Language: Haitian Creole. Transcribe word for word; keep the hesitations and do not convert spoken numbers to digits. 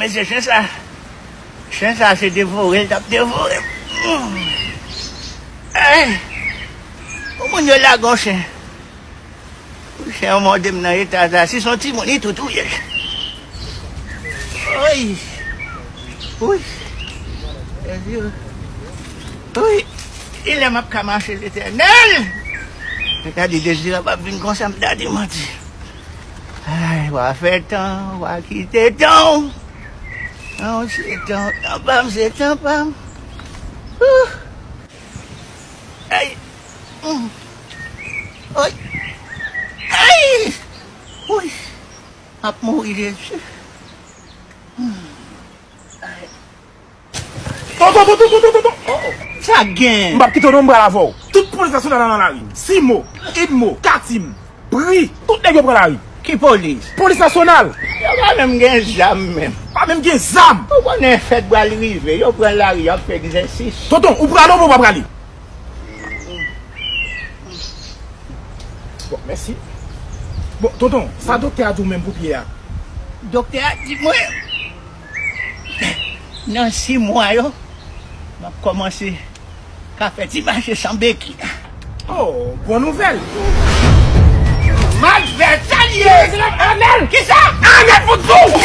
Mesye, chen sa, chen sa se devore l t ap devore m. Ay! Pou moun yo lage yon chen. Wi, chen an mòde m nan eta sa. Si se yon timoun, li tou touye l. Oy! Wi! Jezi! Wi! Kilè m ap ka mache, Letènèl? Mwen ta di Dezirab ap vin konsa, m ta di manti. Ay, w a fè tan, w a kite tan. Non, se tan, tan pa m, se tan pa m. Ouh! Ay! Mm. Oy! Ay! Oy! M ap mouri, Jezi. Mm. Ay. Tonton, tonton, tonton, tonton! Oh, oh. Sa gen? M p ap kite w non, m pral avè w. Tout polis nasyonal la nan lari. Simo, Idmo, Katim, Bri, tout nèg yo pran lari. Ki polis? Polis nasyonal! Yo pa menm gen zam menm. Pa menm gen zam! Ou konnen fèt pral rive, yo pran lari, y ap fè egzèsis. Tonton, ou prale oubyen w pa prale? Bon, mèsi. Bon, tonton, sa doktè a di w menm pou pye a? Doktè a di mwen, nan sis mwa yo, m ap kòmanse ka fè ti mache san beki. Oh, bon nouvèl! Malfètè l ye! Anèl! Kisa? Anèl pou di w!